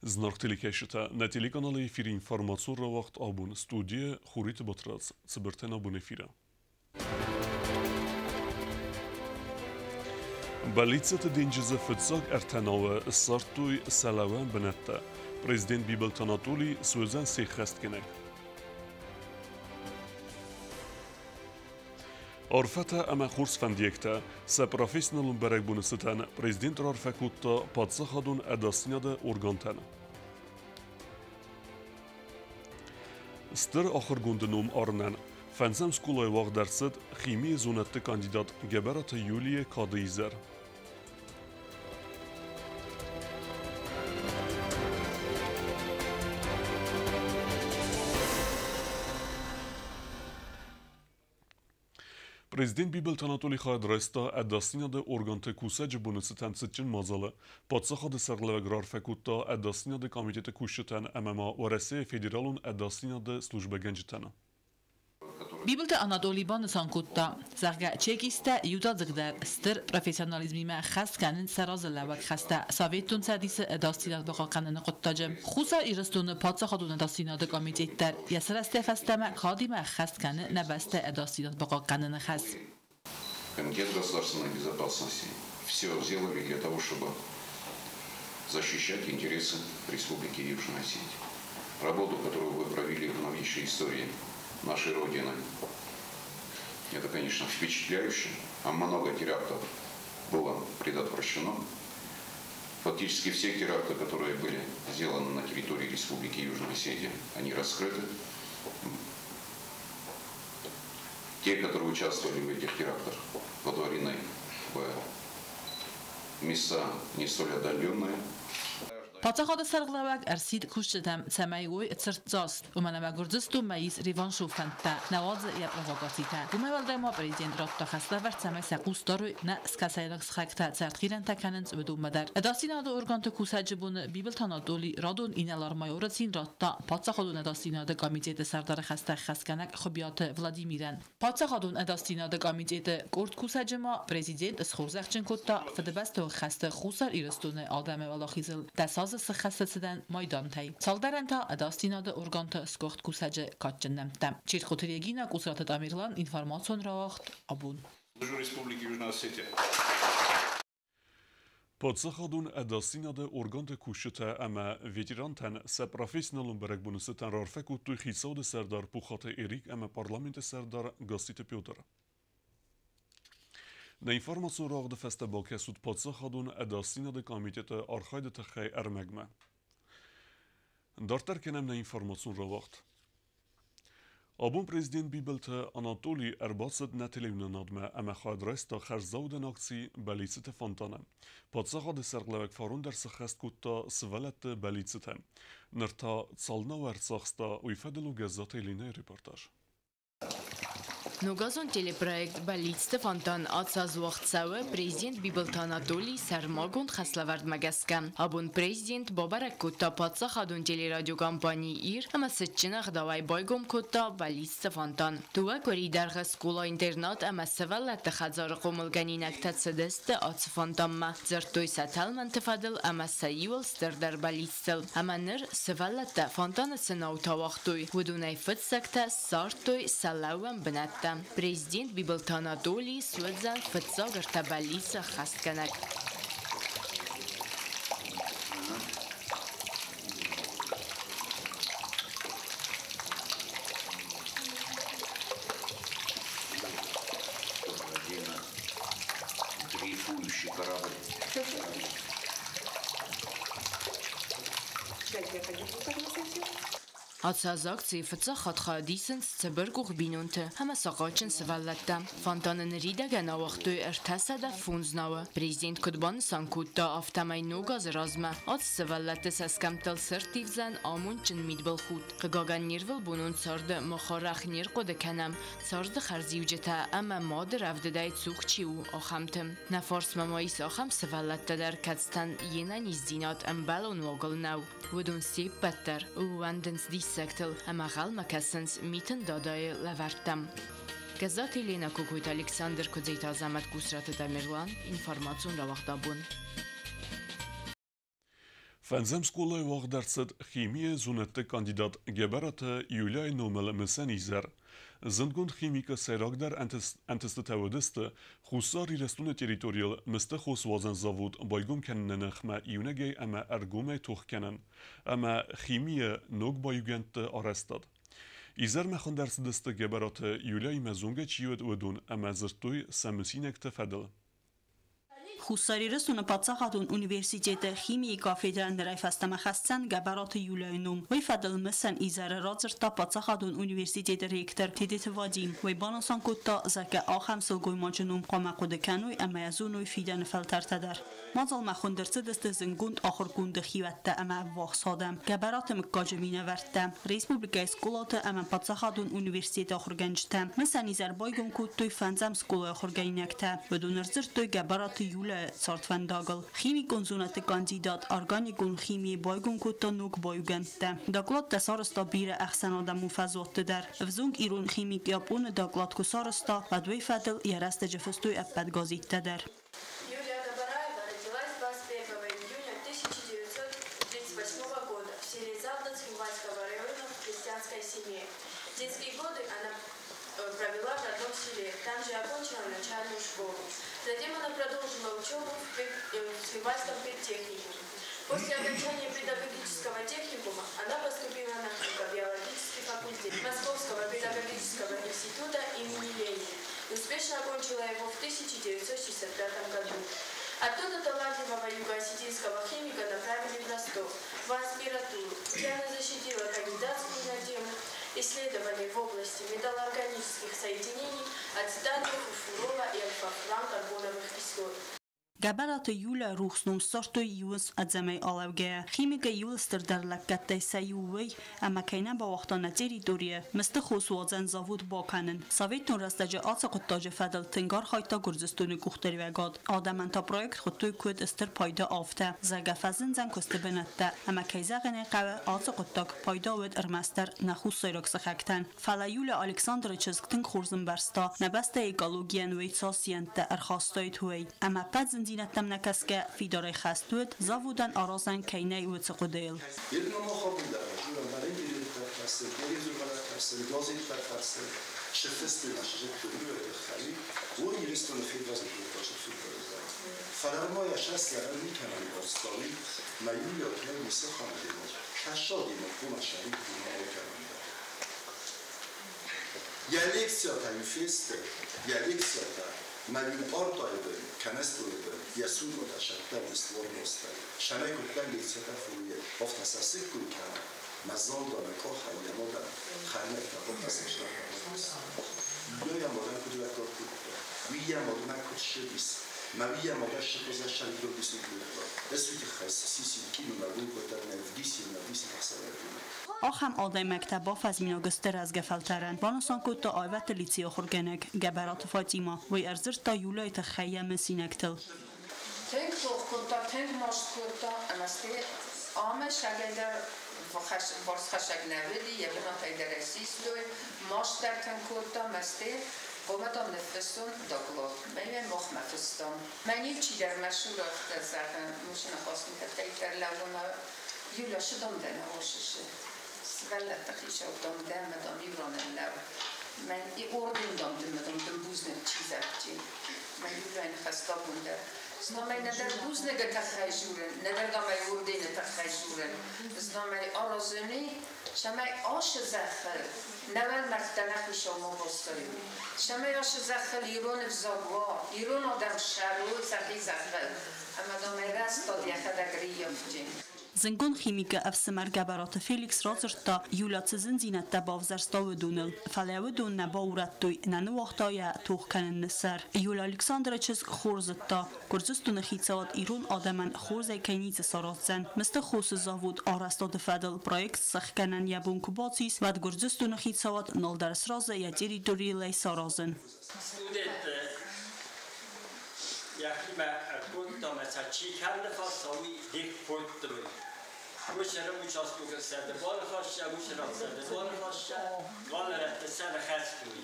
Зынаргъ телекӕсджытӕ, нӕ телеканалы эфиры информацион рауагъд абон студийы Хуриты Батрадз, цыбыртӕн абон эфиры. Бӕллиццаты денджызы фыццаг ӕртӕ науы ссардтой сӕ лӕууӕн бынӕттӕ. Президент Бибылты Анатолий суыдзӕн се ххӕстгӕнӕг. Арфӕтӕ ӕмӕ хорз фӕндиӕгтӕ сӕ профессионалон бӕрӕгбоны цытӕн президент раарфӕ кодта паддзахадон ӕдасдзинады органтӕн. Стыр ахуыргонды ном арынӕн фӕндзӕм скъолайы уагъд ӕрцыд химийы зонӕдты кандидат Гӕбӕраты Юлийы кады изӕр. Президент Бибылты Анатолий хайад райста ӕдасдзинады органты кусӕджы боны цытӕн цытджын мадзалы. Паддзахады сӕргълӕууӕг раарфӕ кодта ӕдасдзинады комитеты кусджытӕн ӕмӕ ма Уӕрӕсейы Федералон ӕдасдзинады службӕгӕнджытӕн. Бибылты Анатолий банысан кодта, зӕгъгӕ, чекисттӕ иудадзыгдӕр стыр профессионализмимӕ ӕххӕст кӕнынц сӕ разылӕууӕг хӕстӕ Советон Цӕдисы ӕдасдзинад бахъахъхъӕныны хъуыддаджы. Хуссар Ирыстоны паддзахадон ӕдасдзинады комитет дӕр йӕ сырӕзтӕй фӕстӕмӕ кадимӕ ӕххӕст кӕны нӕ бӕстӕйы ӕдасдзинад бахъахъхъӕныны хӕс. Комитет государственной безопасности все сделали для того, чтобы защищать интересы Республики Южная Осетия. Работу, которую вы провели в новейшей истории нашей Родины, это, конечно, впечатляюще. А много терактов было предотвращено. Фактически все теракты, которые были сделаны на территории Республики Южная Осетия, они раскрыты. Те, которые участвовали в этих терактах, водворены в места не столь отдаленные. Паддзахады сӕргълӕууӕг ӕрсидт кусджытӕм, цӕмӕй уой цырддзаст, уымӕн ӕмӕ Гуырдзыстонмӕ ис реваншон фӕндтӕ, нӕ уадзы йӕ провокацитӕ. Уымӕй уӕлдай ма президент радта хӕслӕвӕрд, цӕмӕй сӕ хъус дарой нӕ скӕсӕйнаг сыхӕгтӕ цы ӕртхъирӕнтӕ кӕнынц, уыдонмӕ дӕр. Ӕдасдзинады органты кусӕджы боны Бибылты Анатоли радон инӕлар-майоры цин радта Паддзахадон ӕдасдзинады комитеты сӕрдары хӕстӕ ӕххӕстгӕнӕг Хуыбиаты Владимирӕн. Паддзахадон ӕдасдзинады комитеты къорд кусӕджы ма президент схорзӕхджын кодта Фыдыбӕстон хӕсты Хуссар Ирыстоны адӕмы уӕлахизыл 10 азы сыххӕсты цыдӕн майдантӕй. Цалдӕрӕн та ӕдасдзинады органты сгуыхт кусӕджы кадджын нӕмттӕ. Чертхъоты Регина, Къусраты Тамерлан, информацион рауагъд Абон. Республики Южная Осетия. Паддзахадон ӕдасдзинады органты кусджытӕ ӕмӕ ветерантӕн сӕ профессионалон бӕрӕгбоны цытӕн раарфӕ кодтой хицауады сӕрдар Пухаты Эрик ӕмӕ парламенты сӕрдар Гасситы Петр. Нӕ информацион рауагъды фӕстӕ бакӕсут паддзахадон ӕдасдзинады комитеты архайды тыххӕй ӕрмӕгмӕ. Дарддӕр кӕнӕм нӕ информацион рауагъд. Абон президент Бибылты Анатолий ӕрбацыд нӕ телеуынынадмӕ ӕмӕ хайад райста хӕрзаудӕн акци «Бӕллиццыты фонтаны». Паддзахады сӕргълӕууӕг фарон дӕр сыххӕст кодта сывӕллӕтты бӕллиццытӕ. Ныр та цал нау ӕрцахста, уый фӕдыл у Гӕззаты Элинӕйы репортаж. Ногазон телепроект «Бӕллицты фонтан» ацы аз уагъд цӕуы президент Бибылты Анатолий сӕрмагонд хӕслӕвӕрдмӕ гӕсгӕ. Абон президент бабӕрӕг кодта паддзахадон телерадиокомпани «Ир» ӕмӕ цытджын ӕгъдауӕй байгом кодта «Бӕллицты фонтан». Дыууӕ къуыри дӕргъы скъола-интернат ӕмӕ сывӕллӕтты хӕдзары хъомылгӕнинӕгтӕ цыдысты ацы фонтанмӕ, дзырдтой сӕ тӕлмӕнты фӕдыл ӕмӕ сӕ иуыл стырдӕр бӕллицтыл. Ӕмӕ ныр сывӕллӕттӕ фонтаны цы наутӕ уагътой, уыдонӕй фыццӕгтӕ ссардтой сӕ лӕууӕн бынӕттӕ. Президент Бибылты Анатолий суыдзӕн фыццаг ӕртӕ бӕллицы ӕххӕстгӕнӕг. Дрейфующий корабль. Ацы аз акцийы фыццаг хатт хайад исынц цыбыркъух бинонтӕ ӕмӕ сахъатджын сывӕллӕттӕ. Фонтаны ныридӕгӕн ауагътой 305 науы. Президент куыд банысан кодта, афтӕмӕй ног азы размӕ ацы сывӕллӕтты цӕсгӕмттыл сӕрттивдзӕн амондджын мидбылхудт. Хъыгагӕн, не рвылбонон царды мах арӕх не рхъуыды кӕнӕм, царды хӕрзиуджытӕ ӕмӕ мады рӕвдыдӕй цух чи у, ахӕмты. Нӕ фарсмӕ ма ис ахӕм сывӕллӕттӕ дӕр, кӕцытӕн йе нӕниздзинад ӕмбӕлон уагыл нӕу. Уыдон се ппӕт дӕр ууӕндынц диссӕгтыл ӕмӕ ӕнхъӕлмӕ кӕсынц Митын Дадайы лӕвӕрттӕм. Гӕззаты Елена, Кокойты Александр, Куыдзеты Азӕмӕт, Гусраты Тамерлан, информацион рауагъд абон. Фӕндзӕм скъолайы уагъд ӕрцыд химийы зонӕдты кандидат Гӕбӕраты Юляйы номыл мысӕн изӕр. Зындгонд химикы сӕйрагдӕр ӕнтыстытӕ уыдысты Хуссар Ирыстоны территорийыл мысты хосуадзӕн завод байгом кӕныны ныхмӕ иунӕгӕй ӕмӕ ӕргомӕй тох кӕнын ӕмӕ химийы ног баиугӕндты арӕзтад. Изӕрмӕ хуынд ӕрцыдысты Гӕбӕраты Юляимӕ зонгӕ чи уыд, уыдон ӕмӕ дзырдтой сӕ мысинӕгты фӕдыл. Хуссар Ирыстоны паддзахадон университеты химийы кафедрӕ нырӕй фӕстӕмӕ хӕсдзӕн Гӕбӕраты Юляйы ном. Уый фӕдыл мысӕн изӕры радзырдта паддзахадон университеты ректор Тедеты Вадим. Уый банысан кодта, зӕгъгӕ, ахӕм сылгоймаджы ном хъуамӕ хъуыды кӕной ӕмӕ йӕ зоной фидӕны фӕлтӕртӕ дӕр. Мадзалмӕ хуынд ӕрцыдысты зындгонд ахуыргонды хиуӕттӕ ӕмӕ ӕввахс адӕм, Гӕбӕраты мыггаджы минӕвӕрттӕ, республикӕйы скъолаты ӕмӕ паддзахадон университеты ахуыргӕнджытӕ. Мысӕн изӕр байгом кодтой фӕндзӕм скъолайы ахуыргӕнинӕгтӕ. Уыдон ӕрдзырдтой Гӕбӕраты Юляйы цардвӕндагыл. Химикон зонӕдты кандидат органикон химийы байгом кодта ног баиугӕндтӕ. Докладтӕ сарӕзта бирӕ ӕхсӕнадӕмон фӕзуӕтты дӕр. Ӕвзонг ирон химик Японы доклад куы сарӕзта, уӕд уый фӕдыл йӕ рӕстӕджы фыстой ӕппӕт газеттӕ дӕр. Юлия Габараева родилась 21 июня 1938 года в селе Завда Цхинвальского района в крестьянской семье. Детские годы она провела в родном селе, там же окончила начальную школу. Затем она продолжила учебу в Цхинвальском педтехникуме. После окончания педагогического техникума она поступила на химико-биологический факультет Московского педагогического института имени Ленина и успешно окончила его в 1965 году. Оттуда талантливого юго-осетинского химика направили в Ростов, в аспирантуру, где она защитила кандидатскую на тему исследований в области металлоорганических соединений ацетата, фурфурола и альфа-флан-карбоновых кислот. Гӕбӕраты Юля рухс ном ссардтой иуы ӕдзӕмӕй алӕугӕйӕ. Химикы иууыл стырдӕр лӕггӕдтӕй сӕ иу уый, ӕмӕ кӕй нӕ бауагъта нӕ территорийы мысты хосуадзӕн завод бакӕнын. Советон рӕстӕджы ацы хъуыддаджы фӕдыл тынг архайдта Гуырдзыстоны къухдариуӕгад. Адӕмӕн та проект хуыдтой куыд стыр пайда афтӕ, зӕгъгӕ, фӕзындзӕн куысты бынӕттӕ. Ӕмӕ кӕй зӕгъын ӕй хъӕуы, ацы хъуыддаг пайда уыд ӕрмӕстдӕр нӕ хуссайраг сыхӕгтӕн. Фӕлӕ Юля Александры чызг тынг хорз ӕмбӕрста, нӕ бӕстӕйы экологийӕн уый цас зиӕнттӕ ӕрхастаид, уый. Ӕмӕ ӕппӕт зындзинӕдтӕм нӕ кӕсгӕ, фидарӕй хӕст уыд, заводӕн аразӕн кӕй нӕй, уыцы хъуыдыйыл. Ахӕм адӕймӕгтӕ бафӕзминаг сты рӕзгӕ фӕлтӕрӕн, банысан кодта аивӕдты лицейы ахуыргӕнӕг Гӕбӕраты Фатимӕ. Уый ӕрдзырдта Юляйы тыххӕй йӕ мысинӕгтыл. Тынг тох кодта, тынг маст кодта ӕмӕ стӕй ӕмӕ сагӕй дӕр бӕрцхӕссӕг нӕ уыди, йӕ бынатӕй дӕр ӕй систой, маст дӕр тынг кодта ӕмӕ стӕй хъуамӕ дам ныффыссон доклад. Мӕнӕ махмӕ фыстам. Мӕн иу чидӕр мӕ цуры афтӕ зӕгъы, машинӕ хъасмихӕттӕй ӕрлӕууы ӕмӕ Юля, шы дам дӕ нӕ уашысы? Сывӕллӕтты хицау дам дӕ ӕмӕ дам иу ран ӕрлӕуу. Мӕн орден дам дын ӕмӕ дам дын бузныг чи зӕгъджи. Мӕ Юляйы ныхӕстӕ абон дӕр. Знам ӕй нӕдӕр бузныгы тыххӕй журын, нӕдӕр дам ӕй ордены тыххӕй журын. Знам ӕй аразыни, цӕмӕй ашы зӕххыл нӕ уӕлмӕрдтӕ нӕ хицау ма баззайой. Цӕмӕй ашы зӕххыл ирон ӕвзаг уа, ирон адӕм ссарой сӕхи зӕххыл. Ӕмӕ дам ӕй рӕстад йӕхӕдӕг рыййафджи. Зындгонд химикы ӕфсымӕр Гӕбӕраты Феликс радзырдта, Юля цы зындзинӕдтӕ бавзӕрста, уыдоныл. Фӕлӕ уыдон нӕ баурӕдтой, нӕ ныууагъта йӕ тох кӕныны сӕр. Юля Александры чызг хорз зыдта, Гуырдзыстоны хицауад ирон адӕмӕн хорзӕй кӕй ницы сараздзӕн. Мысты хосы завод арӕзтады фӕдыл проект сӕхгӕнӕн йӕ бон куы бацис, уӕд Гуырдзыстоны хицауад нал дӕр сразы йӕ территорийыл ӕй саразын. Студентты йӕхимӕ ӕркодта ӕмӕ сӕ чи кӕны фӕрса, уый дих кодтой. Уыцы участокы сӕ баныхасса, уыцы ран сӕ баныхасса, галырӕтты сӕ ныхӕстой.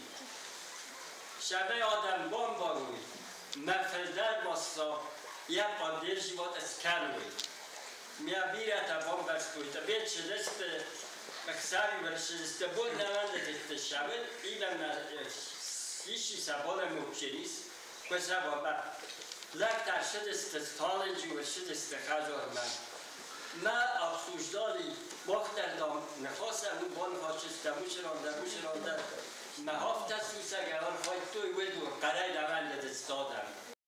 Цӕмӕй адӕм бамбарой, мӕ фылдӕр масса йӕ поддерживать скӕной. Мӕ бирӕтӕ бамбӕрстой, Тъбет сыдысты, ӕхсӕвиуӕр сыдысты, бон нӕ сӕвы, идӕм исчи сӕ боны мукченис, куы сӕ баба. Лӕгтӕ сыдысты, талынджы сыдысты хӕдзармӕ. Мӕ обсуждали, махтӕрдӕм ныхасӕн баныхасыстӕм уыцы ран дӕр, уыцы ран дӕр. Мӕ афтӕ сусӕгӕй архайдтой уыдон, хъӕрӕй лӕвӕндыдысты адӕм.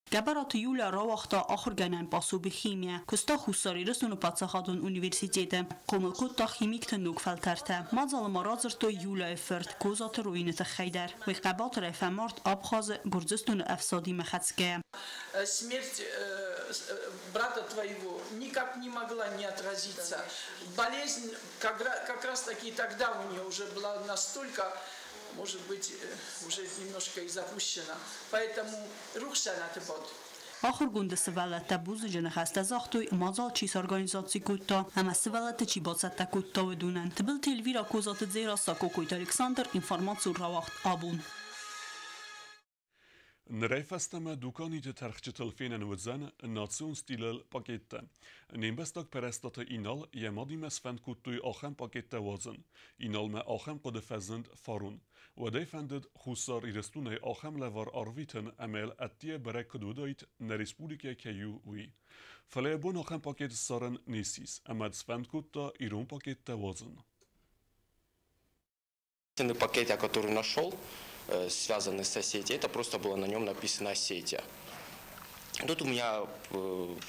Гӕбӕраты Юлия рауагъта ахуыргӕнӕн пособи химийӕ, куыста Хуссар Ирыстоны паддзахадон университеты, хъомыл кодта химикты ног фӕлтӕртӕ. Мадзалы ма радзырдтой Юлияйы фырт Козаты Руины тыххӕй дӕр. Уый хъӕбатырӕй фӕмард Абхазы Гуырдзыстоны ӕфсадимӕ хӕцгӕйӕ. Смерть брата твоего никак не могла не отразиться. Болезнь как раз таки тогда у нее уже была настолько, может быть, уже немножко и запущена. Поэтому рухсӕнаты бод. Ахуыргонды сывӕллӕттӕ бузныджы ныхӕстӕ загътой, мадзал чи сорганизаци кодта ӕмӕ сывӕллӕтты чи бацӕттӕ кодта, уыдонӕн. Тыбылты Эльвира, Козаты Дзерассӕ, Кокойты Александр, информацион рауагъд «Абон». Нырӕй фӕстӕмӕ дуканиты тӕрхджытыл фенӕн уыдзӕн национ стилыл пакеттӕ. Не мбӕстаг Пӕрӕстаты Инал йӕ мадимӕ сфӕнд кодтой ахӕм пакеттӕ уадзын. Иналмӕ ахӕм хъуыды фӕзынд фарон. Уӕдӕй фӕндыд Хуссар Ирыстонӕй ахӕм лӕвар арвитын ӕмӕ йыл ӕддейӕ бӕрӕг куыд уыдаид, нӕ республикӕ кӕй у, уый. Фӕлӕ йӕ бон ахӕм пакет ссарын не ссис ӕмӕ сфӕнд кодта ирон пакеттӕ уадзын. Пакет, я который нашел, связанный с Осетией, это просто было на нем написано «Осетия». Тут у меня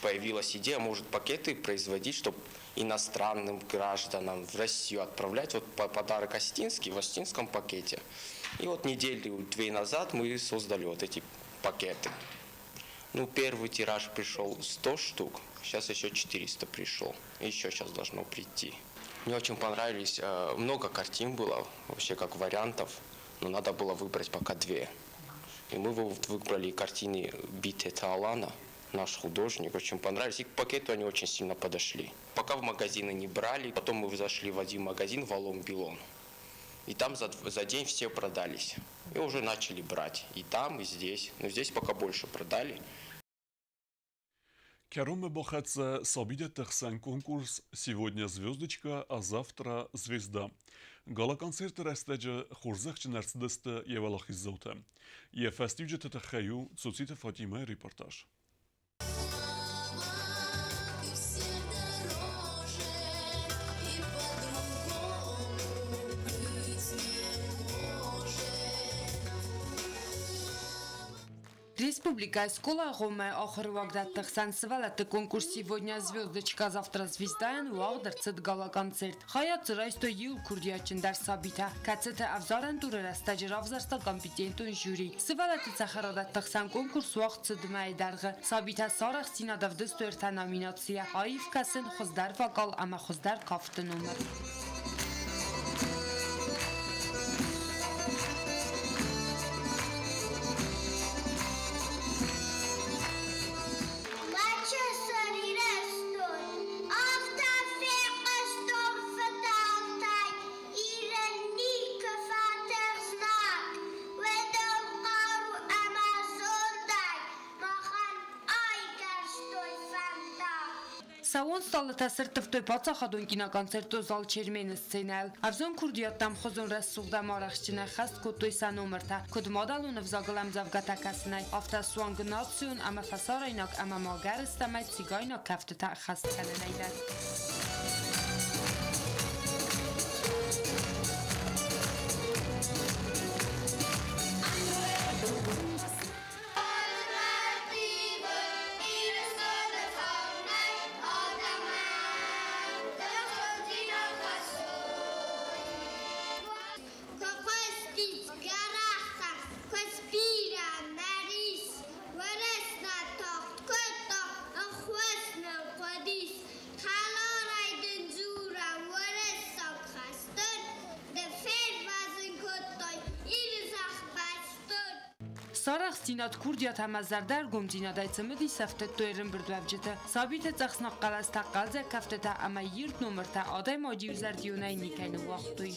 появилась идея, может, пакеты производить, чтобы иностранным гражданам в Россию отправлять. Вот подарок осетинский в осетинском пакете. И вот неделю две назад мы создали вот эти пакеты. Ну, первый тираж пришел 100 штук, сейчас еще 400 пришел. Еще сейчас должно прийти. Мне очень понравились, много картин было, вообще как вариантов, но надо было выбрать пока две. И мы выбрали картины Битета Алана, наш художник, очень понравились. И к пакету они очень сильно подошли. Пока в магазины не брали, потом мы зашли в один магазин, Валом Билон. И там за день все продались. И уже начали брать. И там, и здесь. Но здесь пока больше продали. Кӕронмӕ бахӕццӕ сабидӕтты хсӕн конкурс «Сегодня звездочка, а завтра звезда». Гала-концерты рӕстӕджы хорзӕхджын ӕрцыдысты йӕ уӕлахиздзаутӕ. Йӕ фӕстиуджыты тыххӕй у Цоциты Фатимӕйы репортаж. Республикӕйы скъолаагъоммӕ ахуыры уагдӕтты хсӕн сывӕллӕтты конкурс «Сегодня звездочка, завтра звезда»-йӕн уагъд ӕрцыд гала-концерт. Хайад дзы райстой иу курдиатджындӕр сабитӕ, кӕцыты ӕвзарӕн туры рӕстӕджы равзӕрста компетентон жюри. Сывӕллӕтты цӕхӕрадӕтты хсӕн конкурс уагъд цыд мӕйы дӕргъы. Сабитӕ сӕ арӕхстдзинад ӕвдыстой ӕртӕ номинацийӕ: аив кӕсын, хуыздӕр вокал ӕмӕ хуыздӕр кафты номыр. Сӕууон стъалытӕ сӕрттывтой паддзахадон киноконцертон зал Чермены сценӕйыл. Ӕвзонг курдиӕттӕм хуызон рӕсугъд ӕмӕ арӕхстджын ӕххӕст кодтой сӕ номыртӕ. Куыд мадӕлон ӕвзагыл ӕмдзӕвгӕтӕ кӕсынӕй, афтӕ суанг национ ӕмӕ фӕсарӕйнаг ӕмӕ ма гӕрыстӕмӕй цигайнаг кӕфтытӕ ӕххӕст кӕнынӕй дӕр. Сарӕхстдзинад, курдиат ӕмӕ зӕрдӕргомдзинадӕй цымыдис ӕфтыдтой ӕрӕмбырдуӕвджыты. Сабиты цъӕхснаг хъӕлӕстӕ, хъӕлдзӕг кӕфтытӕ ӕмӕ ирд номыртӕ адӕймаджы иузӕрдионӕй никӕй ныууагътой.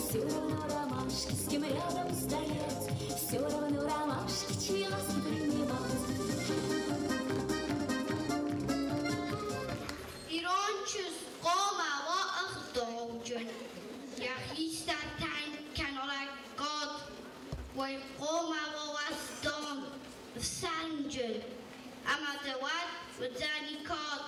Все равно ромашки, с кем рядом стоять, все равно ромашки, чьи ласки принимать. кад.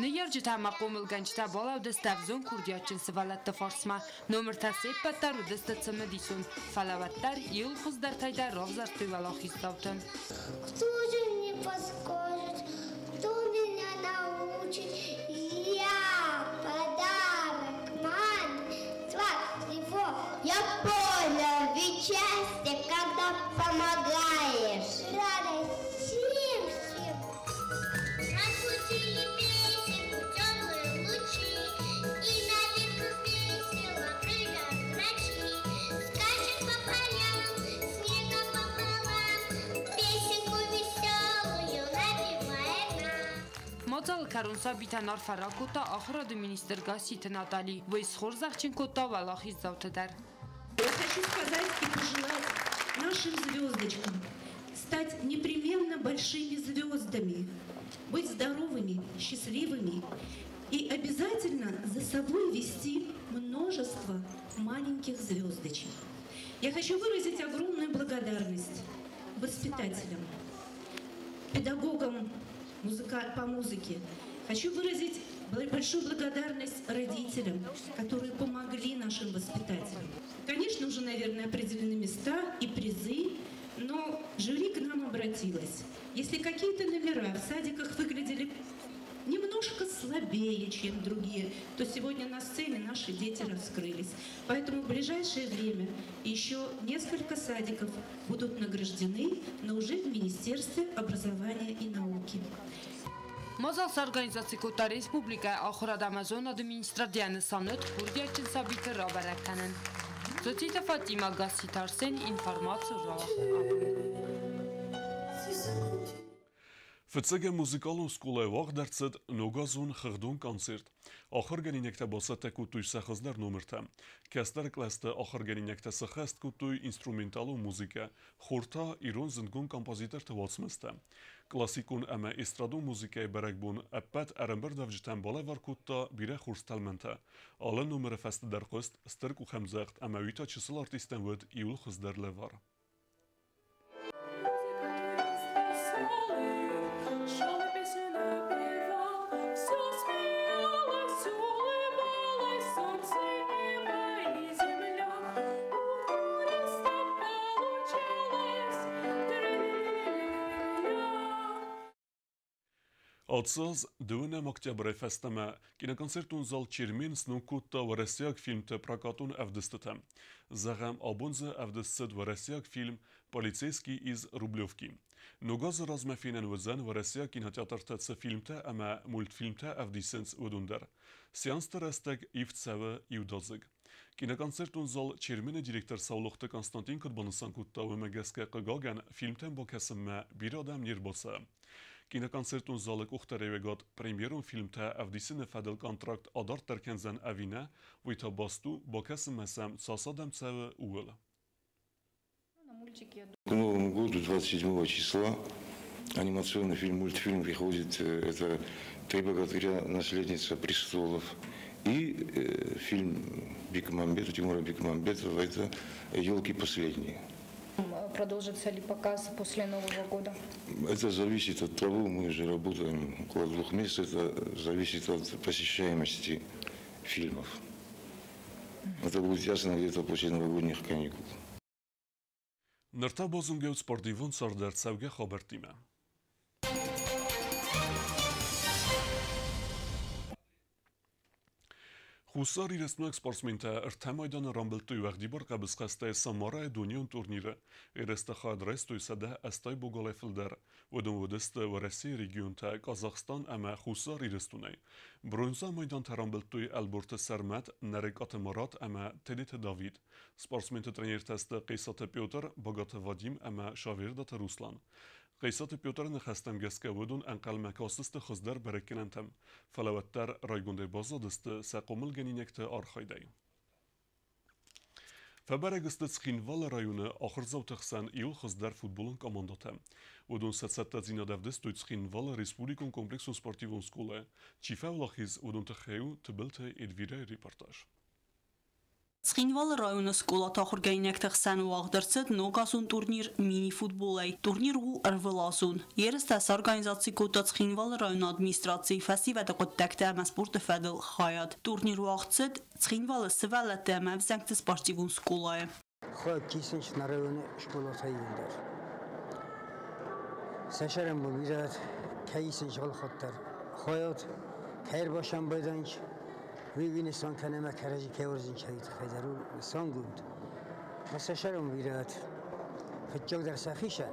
Ныййарджытӕ ӕмӕ хъомылгӕнджытӕ балӕудысты ӕвзонг курдиатджын сывӕллӕтты фарсмӕ. Номыртӕ се ппӕт дӕр уыдысты цымыдисон, фӕлӕ уӕддӕр иуыл хуыздӕртӕй дӕр равзӕрстой уӕлахиздзауты. Кто же мне подскажет, кто меня научит? Я подарок маме, его. Я понял, ведь счастье, когда помогаешь. Радость всем, всем. Разбудили песенку теплые лучи, и на ветках весело прыгают грачи. Скачут по полям, снегом пополам, песенку веселую напевает нам. Мадзалы кӕрон сабитӕн арфӕ ракодта ахуырады министр Гасситы Натали. Уый схорзӕхджын кодта уӕлахиздзауты дӕр. Я хочу сказать и пожелать нашим звездочкам стать непременно большими звездами, быть здоровыми, счастливыми и обязательно за собой вести множество маленьких звездочек. Я хочу выразить огромную благодарность воспитателям, педагогам по музыке. Хочу выразить большую благодарность родителям, которые помогли нашим воспитателям. Конечно, уже, наверное, определены места и призы, но жюри к нам обратилось. Если какие-то номера в садиках выглядели немножко слабее, чем другие, то сегодня на сцене наши дети раскрылись. Поэтому в ближайшее время еще несколько садиков будут награждены, но уже в Министерстве образования и науки. Мадзал сорганизаци кодта республикӕйы ахуырад ӕмӕ зонады министрад йӕ нысан уыд курдиатджын сабиты рабӕрӕг кӕнын. Цоциты Фатимӕ, Гасситы Арсен, информацион рауагъд абон. Фыццӕгӕм музыкалон скъолайы уагъд ӕрцыд ногазон хыгъдон концерт. Ахуыргӕнинӕгтӕ бацӕттӕ кодтой сӕ хуыздӕр номыртӕ. Кӕстӕр кълӕсты ахуыргӕнинӕгтӕ сӕххӕст кодтой инструменталон музыкӕ, хор та ирон зындгонд композиторты уацмыстӕ. Классикон ӕмӕ эстрадон музыкӕйы бӕрӕгбон ӕппӕт ӕрӕмбырдуӕвджытӕн балӕвар кодта бирӕ хорз тӕлмӕнтӕ. Алы номыры фӕстӕ дӕр хъуыст стыр къухӕмдзӕгъд ӕмӕ уый та чысыл артисттӕн уыд иууыл хуыздӕр лӕвар. Ацы аз 2 октябрӕй фӕстӕмӕ киноконцертон зал Чермен сног кодта уӕрӕсейаг фильмты прокатон ӕвдыстытӕ. Зӕгъӕм, абон дзы ӕвдыст цыд уӕрӕсейаг фильм «Полицейский из Рублевки». Ног азы размӕ фенӕн уыдзӕн уӕрӕсейаг кинотеатрты цы фильмтӕ ӕмӕ мультфильмтӕ ӕвдисынц, уыдон дӕр. Сеансты рӕстӕг ивд цӕуы иудадзыг. Киноконцертон зал Чермены директор Саулохты Константин куыд банысан кодта, уымӕ гӕсгӕ хъыгагӕн фильмтӕм бакӕсынмӕ бирӕ адӕм не рбацӕуы. Киноконцертон залы къухдариуӕгад премьерон фильмтӕ ӕвдисыны фӕдыл контракт адарддӕр кӕндзӕн ӕви нӕ, уый та баст у, бакӕсынмӕ сӕм цас адӕм цӕуы, ууыл. К Новому году, 27 числа, анимационный фильм, мультфильм выходит, это «Три богатыря. Наследница престолов». И фильм Бекмамбетова, Тимура Бекмамбетова, это «Елки последние». Продолжится ли показ после Нового года? Это зависит от того, мы же работаем около 2 месяцев, это зависит от посещаемости фильмов. Это будет ясно где-то после новогодних каникул. Ныр та базонгӕут спортивон цардӕрцӕугӕ хабӕрттимӕ. Хуссар Ирыстойнаг спортсментӕ ӕртӕ майданы рамбылдтой уӕгъдибар хъӕбысхӕстӕй Самарайы дунеон турниры. Ерысты хайад райстой 180 богалӕй фылдӕр. Уыдон уыдысты Уӕрӕсейы регионтӕ, Казахстан ӕмӕ Хуссар Ирыстонӕй. Бронза майдантӕ рамбылдтой Ӕлборты Сӕрмӕт, Нарыкъаты Марат ӕмӕ Тедеты Давид. Спортсменты тренертӕ сты Хъесаты Петр, Багаты Вадим ӕмӕ Шавердаты Руслан. Хъесаты Петры ныхӕстӕм гӕсгӕ уыдон ӕнхъӕлмӕ кастысты хуыздӕр бӕрӕггӕнӕнтӕм, фӕлӕ уӕддӕр райгондӕй баззадысты сӕ хъомылгӕнинӕгты архайдӕй. Фӕбӕрӕг сты Цхинвалы районы ахуырдзауты хсӕн иууыл хуыздӕр футболон командӕтӕ. Уыдон сӕ цӕттӕдзинад ӕвдыстой Цхинвалы республикон комплексон спортивон скъолайы. Чи фӕуӕлахиз, уыдон тыххӕй у Тыбылты Эльвирӕйы репортаж. Цхинвалы районы скъолаты ахуыргӕнинӕгты хсӕн уагъд ӕрцыд ногазон турнир мини-футболӕй. Турнир у ӕрвылазон. Ерыстӕ сорганизаци кодта Цхинвалы районы администрацийы фӕсивӕды хъуыддӕгтӕ ӕмӕ спорты фӕдыл хайад. Турнир уагъд цыд Цхинвалы сывӕллӕтты ӕмӕ ӕвзӕнгты спортивон скъолайы. Кисынч на районы школатӕй иуылдӕр. Сӕ сӕрӕнбон бирӕ кӕй исынч алыхатт дӕр хайад, кӕй ӕрбасӕмбӕлдӕнч, уый нысан кӕны ӕмӕ кӕрӕдзи кӕй уарзынч, уый тыххӕй дӕр у нысангонд. Ма сӕ сӕрӕнбон бирӕ фыццагдӕр сӕхицӕн,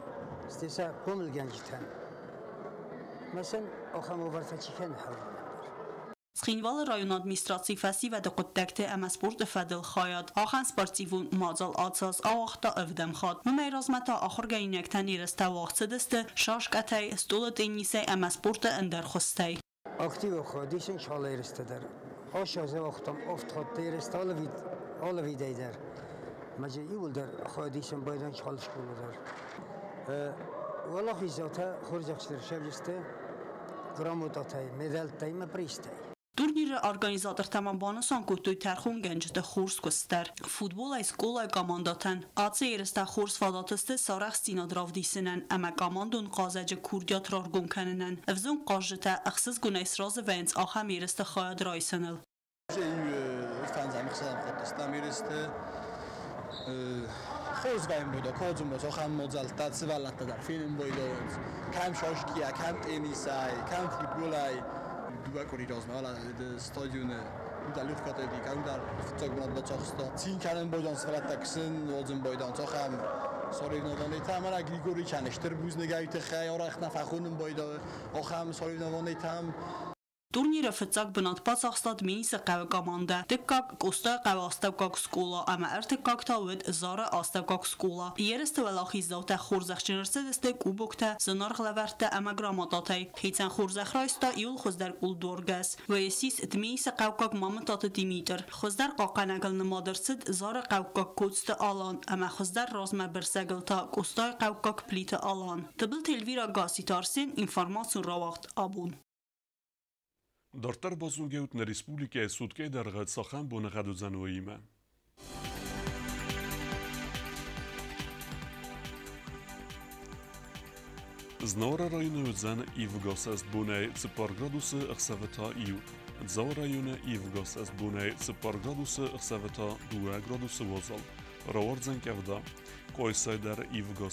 стӕй сӕ хъомылгӕнджытӕн. Ма сӕм ахӕм уавӕртӕ чи кӕны хӕлар. Цхинвалы районы администрацийы фӕсивӕды хъуыддӕгты ӕмӕ спорты фӕдыл хайад ахӕм спортивон мадзал ацы аз ауагъта ӕвдӕм хатт. Уымӕй размӕ та ахуыргӕнинӕгтӕн ерыстӕ уагъд цыдысты шашкӕтӕй, стъолы теннисӕй ӕмӕ спорты ӕндӕр хуызтӕй. Активон хайад исынц алы ерысты дӕр. Ацы аз ауагътам авд хатты ерыстӕ алы видӕй дӕр. Ӕмӕ дзы иууылдӕр хайад исын байдайынц алы скъола дӕр. Уӕлахиздзаутӕ хорзӕхджын сӕвзӕрсты грамотатӕй, медӕлттӕй ӕмӕ призтӕй. Турниры организатортӕ ма банысан кодтой тӕрхонгӕнджыты хорз куыст дӕр. Футболӕй скъолайы командӕтӕн ацы ерыстӕ хорз фадат сты сӕ арӕхстдзинад равдисынӕн ӕмӕ командон хъазӕджы курдиат раргом кӕнынӕн. Ӕвзонг хъазджытӕ ӕхсызгонӕй сразы вӕййынц ахӕм ерысты хайад райсыныл. Дыууӕ къуыри размӕ стадионы удӕлухкатӕй кӕмдӕр фыццаг бынат бацахста. Цин кӕнын бойдан сывӕллӕттӕ кӕсын, уадзын бойдан цахӕм соревнованийтӕм ӕмӕ Григоричӕн стыр бузныг тыххӕй арӕх нӕ фӕхонын бойда ахӕм соревнованийтӕм. Турниры фыццаг бынат бацахста Дменисы хъӕуы командӕ, дыккаг Къостайыхъӕуы астӕуккаг скъола ӕмӕ ӕртыккаг та уыд Зары астӕуккаг скъола. Ерысты уӕлахиздзаутӕ хорзӕхджын ӕрцыдысты кубоктӕ, зынаргъ лӕвӕрттӕ ӕмӕ грамотатӕй. Хицӕн хорзӕх райста иууыл хуыздӕр къулдуаргӕс. Уый ссис Дменисы хъӕуккаг Мамытаты Димитр. Хуыздӕр хъахъхъӕнӕгыл нымад ӕрцыд Зары хъӕуккаг Коцты Алан ӕмӕ хуыздӕр размӕ бырсӕгыл та Къостайы хъӕуккаг Плиты Алан. Тыбылты Эльвира, Гасситы Арсен, информацион рауагъд «Абон». Дарддӕр базонгӕут нӕ республикӕйы суткӕйы дӕргъы цахӕм боныгъӕд уыдзӕн, уыимӕ. Знауыры районы уыдзӕн ивгӕ бонӕй 4 градусы, ӕхсӕвы та 1. Дзауы районы ивгӕ бонӕй 4 градусы, ӕхсӕвы та 2 градусы уазал. Рауардзӕн къӕвда. Къуайсайы дӕр ивгӕ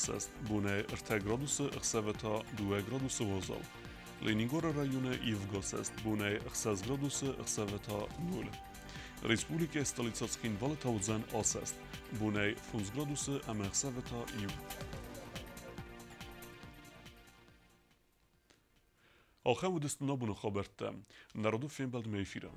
бонӕй 3 градусы, ӕхсӕвы та 2 градусы уазал. Ленингоры районы ивгӕ бонӕй 6 градусы, ӕхсӕвы та 0. Республикӕйы столицӕ Цхинвалы та уыдзӕн асӕст. Бонӕй 5 градусы ӕмӕ ӕхсӕвы та 1. Ахӕм уыдысты нӕ боны хабӕрттӕ. Народу фембӕлдмӕ эфиры.